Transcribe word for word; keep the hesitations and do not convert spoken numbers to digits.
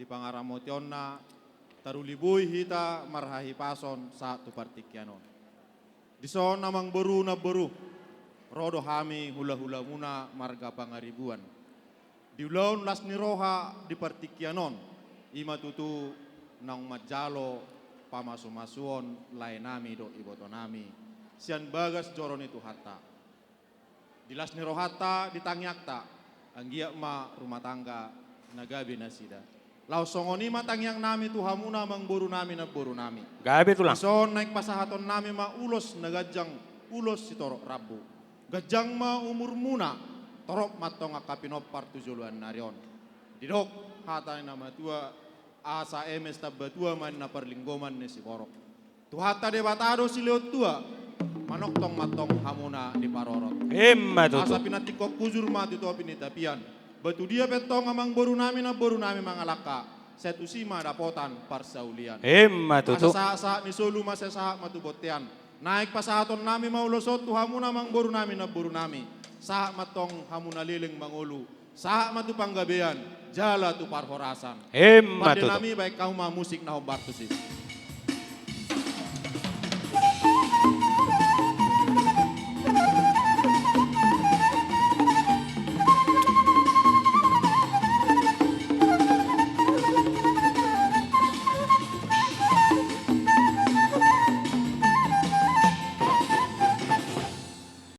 di pangaramotionna, taruli boi hita marhahipason sahat tu partingkian on. Dison amang boru namboru, ro do hami hulahulamuna marga Pangaribuan. Di ulaon las ni roha di partingkian on, i ma tutu naung manjalo pamasumasuon laenami dohot ibotonami sian bagas joro ni Tuhanta. Di las ni rohanta, di tangiangta, anggiat ma rumah tangga na gabe nasida. Laos songon i ma tangiangnami tu hamuna amang borunami namborunami. Gabe tulang. Dison naeng pasahatonnami ma ulos na ganjang, ulos sitorop rambu. Ganjang ma umurmuna, torop ma antong angka pinompar tu joloan ni ari on. Didok hata ni na matua, asa eme sitamba tua ma ninna parlinggoman ni siborok. Tuhanta Debata do silehon tua, manongtong ma antong hamuna diparorot. Emma tutu. Asa pinantikhon hujur ma tu topi ni tapian. Batu dia pe antong amang borunami namborunami mangalangka, sai tusi ma dapotan parsaulian. Emma tutu. Asa sahatsahat ni solu ma sai sahat ma tu bontean. Naeng pasahatonnami ma ulos on tu hamuna amang borunami namborunami. Sahat ma antong hamuna leleng mangolu. Sahat ma tu panggabean, jala tu parhorasan. Emma tutu. Pandenami, baen hamu ma musik na hombar tusi.